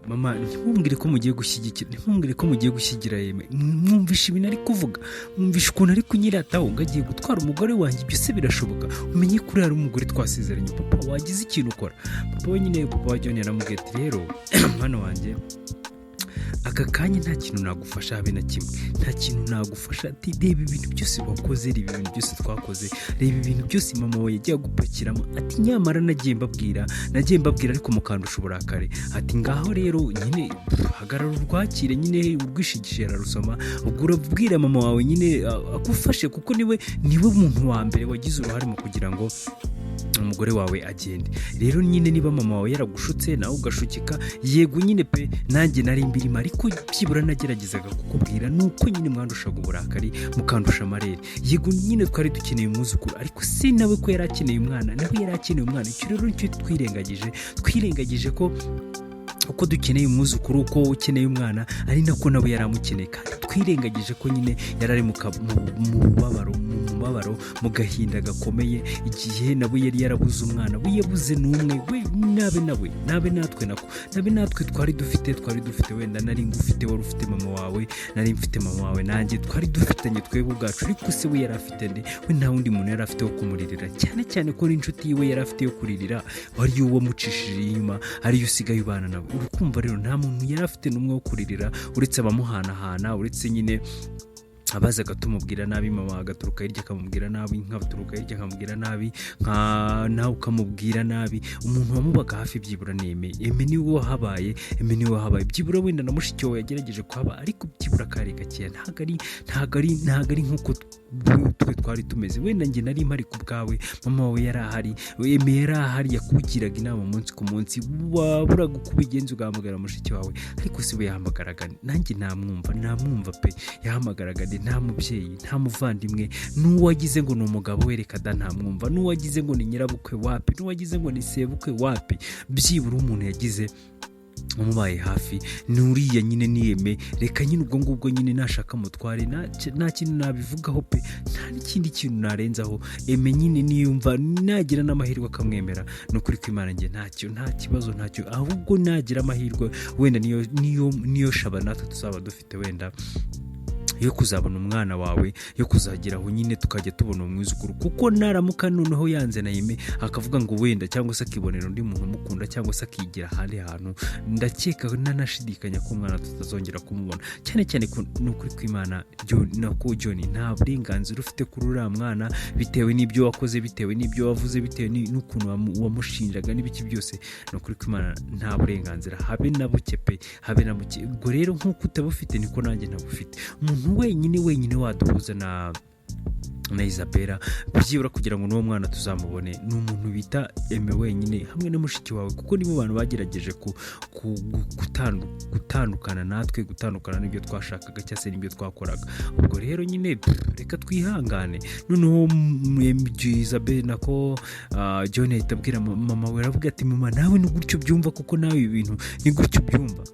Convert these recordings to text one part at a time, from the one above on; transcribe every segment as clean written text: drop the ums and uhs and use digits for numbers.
Mama, ntimumbwire ko mugiye gushyigikira, ntimumbwire ko mugiye gushyigikira Aimé. Mwumvishe ibintu ari kuvuga, mwumvishe ukuntu ari kunyirataho ngo agiye gutwara umugore wanjye. Ibyo se birashoboka? Umenye ko uriya ari umugore twasezeranye. Papa, wagize ikintu ukora. Papa we nyine, papa wa John, yaramubwiye ati: "Rero mwana wanjye, aka kanya nta kintu nagufasha, habe na kimwe, nta kintu nagufasha." Ati: "Reba ibintu byose wakoze, reba ibintu byose twakoze, reba ibintu byose mama wawe yagiye agupakiramo." Ati: "Nyamara nagiye mbabwira, nagiye mbabwira, ariko mukandusha uburakari." Ati: "Ngaho rero nyine hagarara urwakire nyine, urwishigishe ararusoma. Ubwo urabwira mama wawe nyine agufashe, kuko niwe muntu wa mbere wagize uruhare mu kugira ngo umugore wawe agende. Rero nyine niba mama wawe yaragushutse nawe ugashukika, yego nyine pe, nanjye nari mbirimo, ariko byibura nageragezaga kukubwira, nuko nyine mwandushaga uburakari, mukandusha amarere. Yego nyine twari dukeneye umwuzukuru, ariko si nawe ko yari akeneye umwana? Nawe yari akeneye umwana. Icyo rero nicyo twirengagije. Twirengagije ko uko dukeneye umwuzukuru, uko ukeneye umwana, ari nako nawe yari amukeneye. Kandi twirengagije ko nyine yari ari mu mubabaro, mu gahinda gakomeye, igihe nawe yari yarabuze umwana we, yabuze n'umwe we. Nabe nawe, nabe natwe, nako nabe natwe twari dufite wenda nari ngufite, wari ufite mama wawe, nari mfite mama wawe, nanjye twari dufitanye twebwe ubwacu. Ariko se we yari afite nde? We nta wundi muntu yari afite wo kumuririra, cyane cyane ko n'inshuti yiwe yari afite yo kuririra wari uwamucishije inyuma, ariyo usigaye ubana nawe. Urukumva rero nta muntu yari afite n'umwe wo kuririra uretse abamuhanahana, uretse nyine abazaga tumubwira nabi. Mama agaturuka hirya akamubwira nabi, nkaturuka hirya akamubwira nabi, nka nawe ukamubwira nabi. Umuntu wamubaga hafi byibura ni Aimé. Aimé niwe wahabaye, Aimé niwe wahabaye byibura. Wenda na mushiki wawe yagerageje kuhaba, ariko byibura kari gakeya, ntabwo ari nk'uko twe twari tumeze. Wenda njye nari mpari ku bwawe, mama wawe yari ahari, Aimé yari ahari, yakugiraga inama umunsi ku munsi. Waburaga uko ubigenza ugahamagara mushiki wawe, ariko si we yahamagaraga. Nanjye namwumva, namwumva pe. Yahamagaraga nde? Nta mubyeyi, nta muvandimwe. N'uwagize ngo ni umugabo we, reka da, ntamwumva. N'uwagize ngo ni nyirabukwe, wapi. N'uwagize ngo ni sebukwe, wapi. Byibura umuntu yagize umubaye hafi ni uriya nyine, ni Aimé. Reka nyine ubwo ngubwo nyine nashaka mutware, nta kintu nabivugaho pe, nta n'ikindi kintu narenzaho. Aimé nyine niyumva nagira n'amahirwe akamwemera, ni ukuri kw'Imana njye ntacyo, nta kibazo, ntacyo. Ahubwo nagira amahirwe wenda niyo shaba natwe tuzaba dufite wenda yo kuzabona umwana wawe, yo kuzagera aho nyine tukajya tubona umwuzukuru. Kuko naramuka noneho yanze na Aimé, akavuga ngo wenda, cyangwa se akibonera undi muntu umukunda, cyangwa se akigira ahandi hantu, ndakeka nanashidikanya ko umwana tutazongera kumubona. Cyane cyane ko ni ukuri kw'Imana, nako John, nta burenganzira ufite kuri uriya mwana, bitewe n'ibyo wakoze, bitewe n'ibyo wavuze, bitewe n'ukuntu wamushinjaga n'ibiki byose. Ni ukuri kw'Imana nta burenganzira habe na buke pe, habe na buke. Ubwo rero nk'uko utabufite, niko nanjye ntabufite. Umuntu wenyine wenyine waduhuza na Isabella byibura kugira ngo n'uwo mwana tuzamubone ni umuntu bita Aimé wenyine, hamwe na mushiki wawe, kuko nibo bantu bagerageje gutandukana natwe, gutandukana n'ibyo twashakaga cyangwa se n'ibyo twakoraga. Ubwo rero nyine reka twihangane." Noneho Isabella, nako John, ahita abwira mama we, aravuga ati: "Mama, nawe ni gutyo byumva? Kuko nawe ibi bintu ni gutyo byumva?"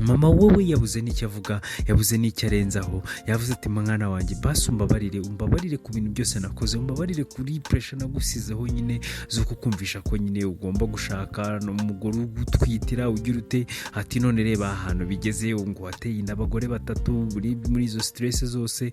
Mama wowe yabuze n'icyo avuga, yabuze n'icyo arenzaho. Yavuze ati: "Mwana wanjye, basi umbabarire, umbabarire ku bintu byose nakoze, umbabarire kuri pressure nagusizeho nyine zo kukumvisha ko nyine ugomba gushaka umugore ugutwitira, ugira ute." Ati: "None reba ahantu bigeze, ngo wateye inda abagore batatu muri izo stress zose,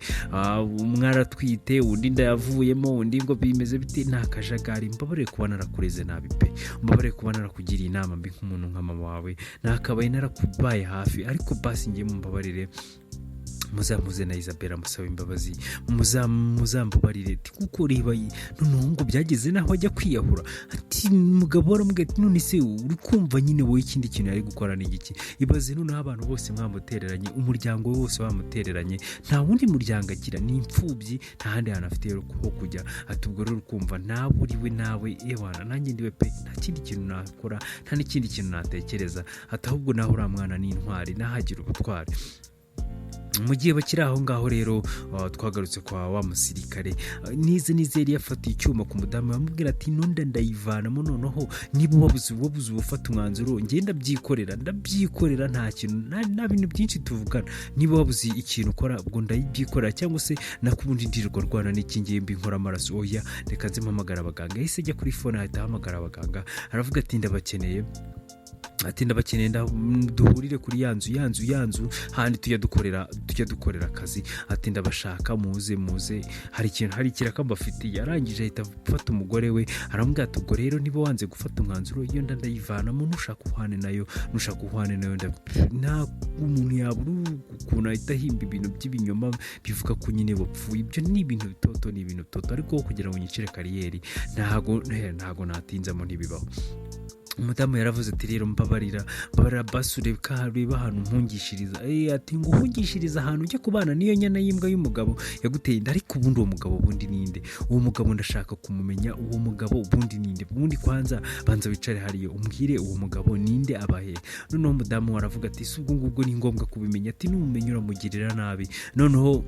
umwe aratwite, undi inda yavuyemo, undi ngo bimeze bite, ni akajagari. Mbabarire kuba narakureze nabi pe, mbabarire kuba narakugiriye inama mbi nk'umuntu nka mama wawe, nakabaye narakubaye hafi. Ariko basi ngiye, mumbabarire, muzamuze na Isabella musaba imbabazi, muzambabarire." Ati: "Kuko reba noneho ngo byageze n'aho ajya kwiyahura." Ati umugabo aramubwira ati: "None se uri kumva nyine wowe ikindi kintu yari gukora ni igiki? Ibaze noneho abantu bose mwamutereranye, umuryango we wose wamutereranye, nta wundi muryango agira, ni imfubyi, nta handi hantu afite ho kujya." Ati: "Ubwo rero ukumva nawe uriwe, nawe ewana nanjye ndiwe pe, nta kindi kintu nakora, nta n'ikindi kintu natekereza." Ati: "Ahubwo nawe uriya mwana ni intwari, nahagira ubutwari." Mu gihe bakiri aho ngaho rero, twagarutse kwa wa musirikare. Nize nize yari yafatiye icyuma ku mudamu, bamubwira ati: "Nunda ndayivanamo. Noneho niba wabuze ubufata umwanzuro, njye ndabyikorera, ndabyikorera, nta kintu, nta bintu byinshi tuvugana. Niba wabuze ikintu ukora, ubwo ndabyikorera, cyangwa se nakubundi ndirirwa rwana n'iki ngiye mbi nkora amaraso? Oya, reka nze mpamagara abaganga." Yahise ajya kuri phone, ahita ahamagara abaganga, aravuga ati: "Ndabakeneye." Ati: "Ndabakeneye, duhurire kuri ya nzu, ya nzu, ya nzu handi tujya dukorera akazi." Ati: "Ndabashaka, muze, muze, hari ikintu, hari ikiraka mbafitiye." Arangije ahita afata umugore we, aramubwira ati: "Ubwo rero niba wanze gufata umwanzuro, iyo nda ndayivanamo, nushaka uhwane nayo, nushaka uhwane nayo." Nta umuntu yabura ukuntu ahita ahimba ibintu by'ibinyoma bivuga ko nyine wapfuye. Ibyo ni ibintu bitoto, ni ibintu bitoto, ariko kugira ngo unyicire career ntago natinzamo, ntibibaho. Umudamu yaravuze ati: "Rero mbabarira, mbabarira basi, urebe ahantu mpungishiriza." Ati: "Ngo uhungishirize ahantu ujya kubana n'iyo nyana y'imbwa y'umugabo yaguteye inda? Ariko ubundi uwo mugabo ubundi ninde? Uwo mugabo ndashaka kumumenya. Uwo mugabo ubundi ninde? Ubundi kwanza banza wicare hariya umbwire uwo mugabo ninde, abahe." Noneho umudamu we aravuga ati: "Si ubwo ngubwo ni ngombwa kubimenya?" Ati: "Numumenya uramugirira nabi." Noneho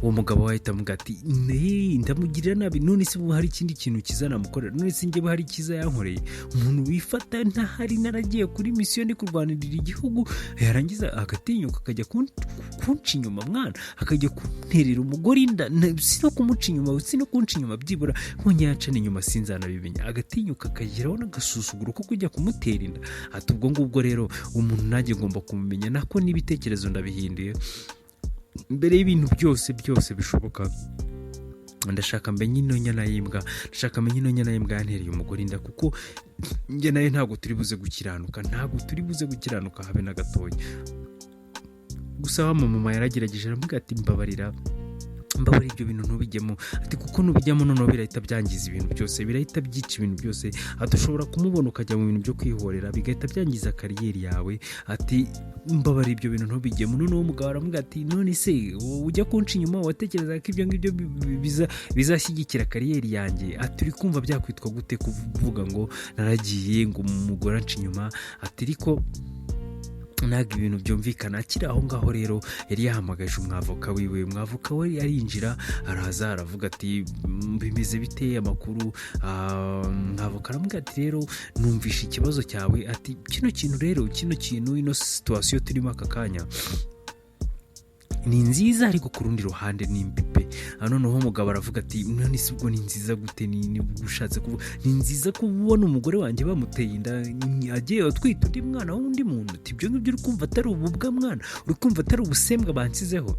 uwo mugabo ahita amuga ati: "Nee, ndamugirira nabi? None se ubu hari ikindi kintu kiza namukorera? None se njyewe hari icyiza yankoreye? Umuntu wifata ntahari, naragiye kuri mission, ndi kurwanirira igihugu, yarangiza agatinyuka akajya kunca inyuma mwana, akajya kunterera umugore inda. Si no kumuca inyuma, si no kunca inyuma, byibura nkonye yancana inyuma sinzanabimenya, agatinyuka akageraho n'agasuzuguro ko kujya kumutera inda." Ati: "Ubwo ngubwo rero umuntu nanjye ngomba kumumenya, nako n'ibitekerezo ndabihinduye. Mbere y'ibintu byose byose bishoboka, ndashaka mbenye ino nyana y'imbwa, ndashaka mbenye ino nyana y'imbwa yantereye umugore inda, kuko njye nayo ntabwo turi buze gukiranuka, ntabwo turi buze gukiranuka habe na gatoya." Gusa wa mama yaragerageje, aramubwira ati: "Mbabarira, mbabarira, ibyo bintu ntubijyemo." Ati: "Kuko nubijyamo noneho birahita byangiza ibintu byose, birahita byica ibintu byose." Ati: "Ushobora kumubona ukajya mu bintu byo kwihorera, bigahita byangiza career yawe." Ati: "Mbabarira, ibyo bintu ntubijyemo." Noneho umugabo aramubwira ati: "None se ujya kunca inyuma watekerezaga ko ibyo ngibyo bizashyigikira career yanjye?" Ati: "Uri kumva byakwitwa gute kuvuga ngo naragiye ngo umugore anca inyuma?" Ati: "Ariko ntabwo ibintu byumvikana." Akiri aho ngaho rero yari yahamagaje umwavoka wiwe. Umwavoka we arinjira, araza, aravuga ati: "Bimeze bite, amakuru?" Umwavoka aramubwira ati: "Rero numvishe ikibazo cyawe." Ati: "Kino kintu rero, kino kintu, ino situation turimo aka kanya ni nziza, ariko ku rundi ruhande ni mbi pe." Noneho umugabo aravuga ati: "None se ubwo ni nziza gute? Ni ushatse kuvuga ni nziza kubona umugore wanjye bamuteye inda, agiye atwite undi mwana w'undi muntu?" Ati: "Ibyo ngibyo uri kumva atari ububwa mwana? Uri kumva atari ubusembwa bansizeho?"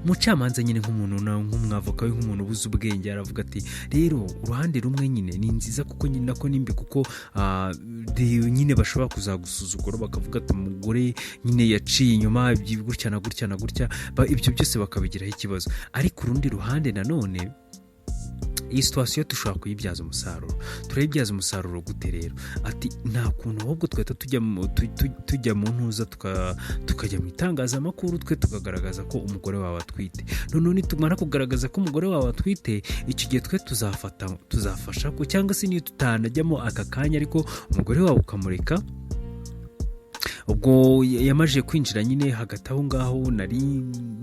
Umucamanza nyine nk'umuntu nk'umwavoka we, nk'umuntu ubuze ubwenge, aravuga ati: "Rero uruhande rumwe nyine ni nziza, kuko nyine nako ni mbi, kuko nyine bashobora kuzagusuzugura bakavuga ati umugore nyine yaciye inyuma gutya na gutya na gutya, ibyo byose bakabigiraho ikibazo. Ariko urundi ruhande nanone, iyi situation dushobora kuyibyaza umusaruro." "Turayibyaza umusaruro gute rero?" Ati: "Nta kuntu ahubwo twahita tujya mu ntuza, tukajya mu itangazamakuru, twe tukagaragaza ko umugore wawe atwite. Noneho nitumara kugaragaza ko umugore wawe atwite, icyo gihe twe tuzafata, tuzafasha ko, cyangwa se niyo tutanajyamo aka kanya, ariko umugore wawe ukamureka." Ubwo yamaze kwinjira nyine hagati aho ngaho, nari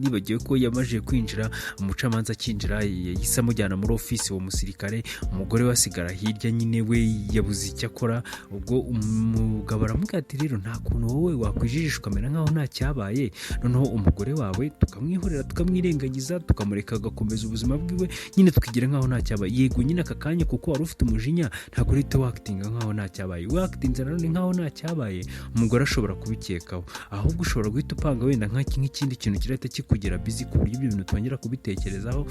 nibagiwe ko yamaze kwinjira. Umucamanza akinjira yahise amujyana muri ofisi uwo musirikare, umugore we asigara hirya nyine, we yabuze icyo akora. Ubwo umugabo aramubwira ati: "Rero nta kuntu wowe wakwijijisha ukamera nkaho nta cyabaye, noneho umugore wawe tukamwihorera, tukamwirengagiza, tukamureka agakomeza ubuzima bwiwe, nyine tukigira nkaho nta cyabaye. Yego nyine aka kanya kuko wari ufite umujinya, ntabwo uhita wakitinga nkaho nta cyabaye. Wakitinze nanone nkaho nta cyabaye, umugore ashobora kubikekaho. Ahubwo ushobora guhita upanga wenda nk'ikindi kintu kirahita kikugira busy, ku buryo ibyo bintu twongera kubitekerezaho.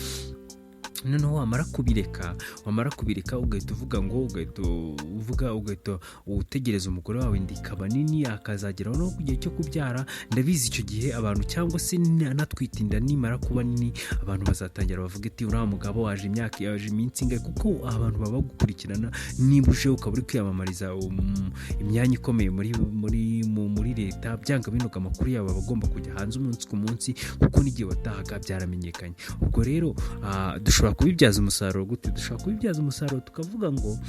Noneho wamara kubireka, ugahita uvuga ngo, ugahita uvuga, ugahita utegereza umugore wawe inda ikaba nini, akazageraho no ku gihe cyo kubyara. Ndabizi icyo gihe abantu, cyangwa se anatwite inda nimara kuba nini, abantu bazatangira bavuga ati uriya mugabo waje imyaka, yaje iminsi ingahe? Kuko abantu baba bagukurikirana. Niba uje ukaba uri kwiyamamariza imyanya ikomeye muri leta, byanga binuka amakuru yawe aba agomba kujya hanze umunsi ku munsi, kuko n'igihe watahaga byaramenyekanye. Ubwo rero dushobora kubibyaza umusaruro gute? Dushobora kubibyaza umusaruro tukavuga ngo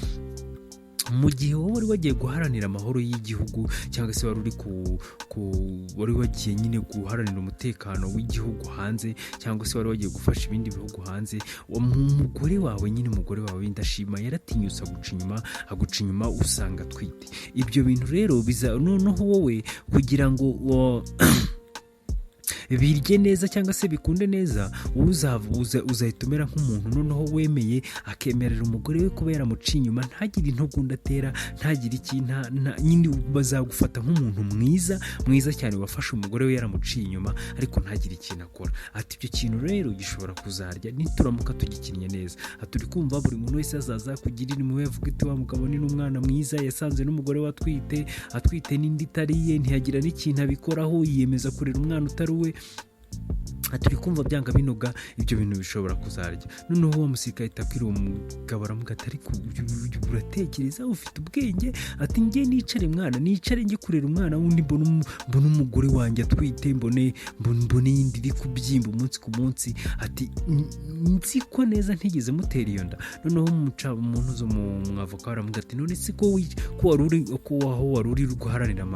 mu gihe wowe wari wagiye guharanira amahoro y'igihugu, cyangwa se wari uri ku wari wagiye nyine guharanira umutekano w'igihugu hanze, cyangwa se wari wagiye gufasha ibindi bihugu hanze, umugore wawe nyine, umugore wawe w'indashima yaratinyutse aguca inyuma, aguca inyuma usanga atwite. Ibyo bintu rero biza noneho wowe kugira ngo birye neza cyangwa se bikunde neza, uzahita umera nk'umuntu noneho wemeye akemerera umugore we kuba yaramuciye inyuma, ntagire intugunda atera, ntagire iki, nyine bazagufata nk'umuntu mwiza mwiza cyane wafashe umugore we yaramuciye inyuma ariko ntagire ikintu akora. Ati icyo kintu rero gishobora kuzarya nituramuka tugikinnye neza. Ati uri kumva buri muntu wese azaza kugirira impuhwe avuga ati wa mugabo ni n'umwana mwiza, yasanze n'umugore we atwite n'indi itari iye, ntiyagira n'ikintu abikoraho, yiyemeza kurera umwana utari uwe. Turi kumva byanga binoga, ibyo bintu bishobora kuzarya. Noneho uwo musirikare ahita abwira uwo mugabo, aramuga ati ariko uratekereza, ufite ubwenge? Ati njye nicare mwana, nicare njye kurera umwana wundi, mbone umugore wanjye atwite, mbone iyindi iri kubyimba umunsi ku munsi. Ati nzi ko neza ntigeze mutera iyo nda. Noneho umuntu uzo mu mwavoka aramuga ati none se ko wari uri, ko aho wari uri guharanira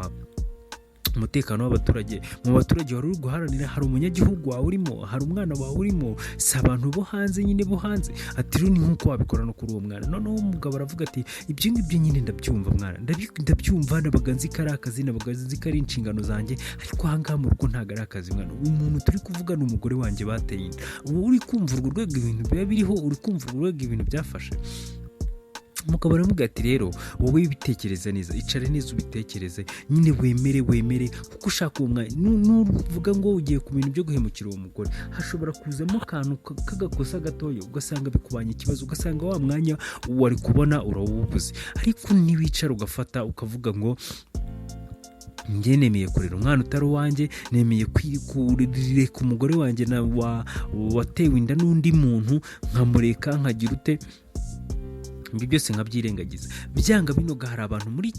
umutekano w'abaturage, mu baturage wari uri guharanira hari umunyagihugu wawe urimo, hari umwana wawe urimo, si abantu bo hanze nyine bo hanze. Ati rero ni nk'uko wabikora no kuri uwo mwana. Noneho umugabo aravuga ati ibyo ngibyo nyine ndabyumva mwana, ndabyumva, nabaga nzi ko ari akazi, nabaga nzi ko ari inshingano zanjye, ariko aha ngaha mu rugo ntabwo ari akazi mwana. Umuntu turi kuvuga ni umugore wanjye bateye inda. Ubu uri kumva urwo rwego ibintu biba biriho, uri kumva urwo rwego ibintu byafashe. Umugabo aramubwira ati rero wowe bitekereze neza, icare neza ubitekereze nyine, wemere kuko ushaka uwo mwanya. Nuvuga ngo ugiye ku bintu byo guhemukira uwo mugore, hashobora kuzamo akantu k'agakosa gatoya, ugasanga bikubanye ikibazo, ugasanga wa mwanya wari kubona urawubuze. Ariko niwicara ugafata ukavuga ngo njye nemeye kurera umwana utari uwanjye, nemeye kureka umugore wanjye watewe inda n'undi muntu, nkamureka nkagira ute, ibyo byose nkabyirengagiza, byanga binoga hari abantu muri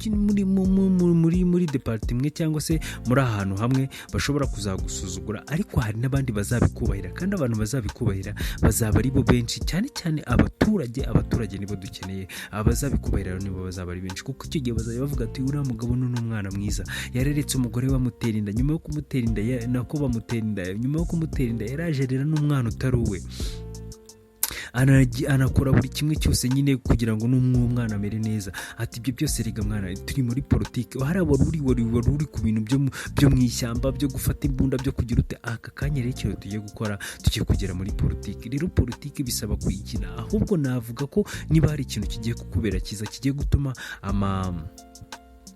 department imwe cyangwa se muri ahantu hamwe bashobora kuzagusuzugura, ariko hari n'abandi bazabikubahira, kandi abantu bazabikubahira bazaba ari bo benshi, cyane cyane abaturage. Abaturage nibo dukeneye, abazabikubahira nibo bazaba ari benshi, kuko icyo gihe bazajya bavuga ati uriya mugabo ni umwana mwiza, yareretse umugore bamutera inda, nyuma yo kumutera inda nako bamutera inda, nyuma yo kumutera inda yaraje arera n'umwana utari uwe, anakora buri kimwe cyose nyine kugira ngo n'umwe mwana amere neza. Ati ibyo byose rega mwana, turi muri politiki, hariya wari uri ku bintu byo mu ishyamba, byo gufata imbunda, byo kugira ute. Aka kanya rero ikintu tugiye gukora, tugiye kugera muri politiki. Rero politiki bisaba kuyikina. Ahubwo navuga ko niba hari ikintu kigiye kukubera cyiza, kigiye gutuma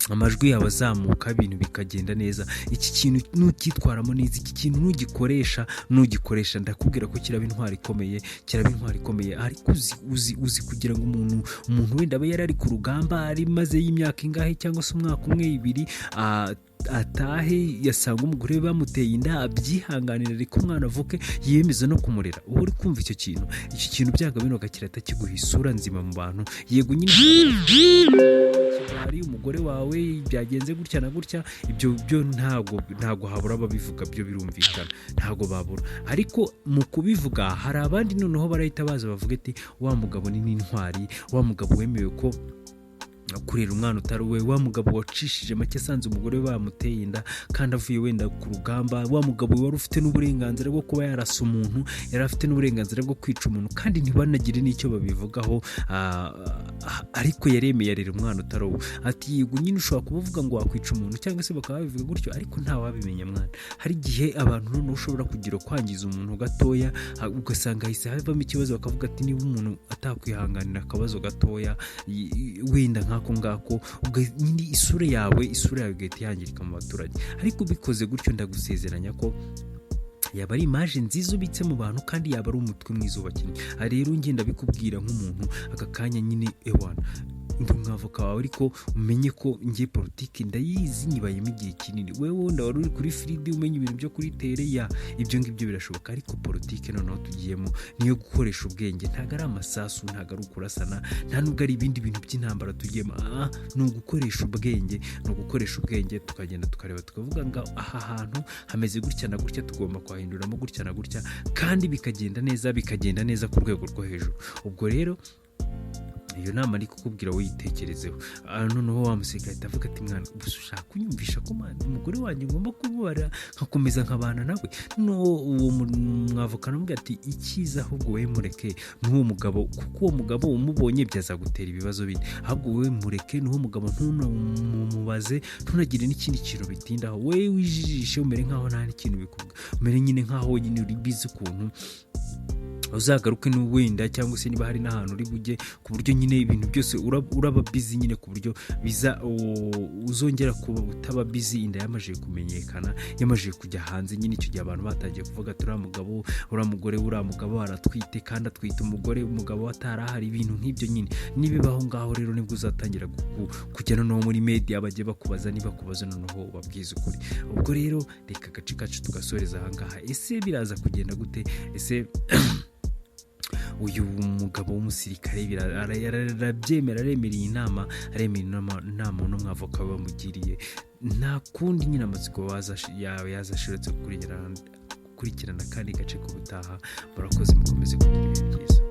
amajwi yawe azamuka, ibintu bikagenda neza, iki kintu nukitwaramo neza, iki kintu nugikoresha ndakubwira ko kiraba intwaro ikomeye, kiraba intwaro ikomeye. Ariko uzi kugira ngo umuntu wenda abe yari ari ku rugamba, ari maze y'imyaka ingahe cyangwa se umwaka umwe ibiri, atahe yasanga umugore we bamuteye inda, abyihanganira ariko umwana avuke, yiyemeza no kumurera. Uba uri kumva icyo kintu, iki kintu byanga binoga kirahita kiguha isura nzima mu bantu. Yego nyine hari umugore wawe byagenze gutya na gutya, ibyo byo ntabwo habura ababivuga, byo birumvikana ntabwo babura, ariko mu kubivuga hari abandi noneho barahita baza bavuga ati wa mugabo ni n'intwari, wa mugabo wemewe ko kurera umwana utari uwe, wa mugabo wacishije make asanze umugore we bamuteye inda kandi avuye wenda ku rugamba, wa mugabo wari ufite n'uburenganzira bwo kuba yarasa umuntu, yari afite n'uburenganzira bwo kwica umuntu kandi ntibanagire n'icyo babivugaho, ariko yaremeye arera umwana utari uwe. Ati yego nyine ushobora kuba uvuga ngo wakwica umuntu cyangwa se bakaba babivuga gutyo, ariko ntawabimenya mwana. Hari igihe abantu noneho ushobora kugira kwangiza umuntu gatoya, ugasanga hahise havamo ikibazo, bakavuga ati niba umuntu atakwihanganira akabazo gatoya wenda nk'ako ngako, nyine isura yawe igahita yangirika mu baturage. Ariko ubikoze gutyo ndagusezeranya ko yaba ari image nziza ubitse mu bantu, kandi yaba ari umutwe mwiza ubakinnyi. Aha rero ngenda bikubwira nk'umuntu aka kanya nyine, ewana ndi umwavoka wawe, ariko umenye ko ngiye politiki ndayizi, nyibayemo igihe kinini. Wewe wenda wari uri kuri field umenya ibintu byo kuri terrain ya ibyo ngibyo birashoboka, ariko politiki noneho tugiyemo niyo gukoresha ubwenge, ntabwo ari amasasu, ntabwo ari ukurasana, nta nubwo ari ibindi bintu by'intambara tugiyemo. Ni ugukoresha ubwenge, ni ugukoresha ubwenge, tukagenda tukareba tukavuga ngo aha hantu hameze gutya na gutya, tugomba kuhahinduramo gutya na gutya, kandi bikagenda neza, bikagenda neza ku rwego rwo hejuru. Ubwo rero Iyo nama ari kukubwira wiyitekerezeho. Noneho wa musirikare ahita avuga ati: "Mwana, gusa ushaka kunyumvisha ko, man, umugore wanjye ngomba kubabara nkakomeza nkabana nawe?" No uwo mwavoka aramubwira ati: "Icyiza ahubwo wowe mureke n'uwo mugabo, kuko uwo mugabo umubonye byazagutera ibibazo bindi. Ahubwo wowe mureke n'uwo mugabo, ntunamumubaze, ntunagire n'ikindi kintu bitindaho. Wowe wijijishe, umere nkaho nta n'ikintu bikubwira, umere nyine nkaho wenyine uri bizi ukuntu uzagaruke n'uwenda, cyangwa se niba hari n'ahantu uri bujye, ku buryo nyine ibintu byose uraba busy nyine, ku buryo biza uzongera kuba utaba busy inda yamajije kumenyekana, yamajije kujya hanze nyine. Icyo gihe abantu batangiye kuvuga ati: 'Uriya mugabo, uriya mugore, uriya mugabo aratwite kandi atwite umugore umugabo atarahari,' ibintu nk'ibyo nyine. Nibibaho ngaho rero nibwo uzatangira kujya noneho muri media, bajye bakubaza. Niba kubaza, noneho ubabwize ukuri." Ubwo rero reka agace kacu tugasoreza ahangaha. Ese biraza kugenda gute? Ese uyu mugabo w'umusirikare arabyemera, aremera iyi nama, aremera inama uno mwavoka we bamugiriye? Nta kundi nyine, amatsiko yawe yazashiretse gukurikirana akandi gace k'ubutaha. Murakoze, mukomeze kugira ibihe byiza.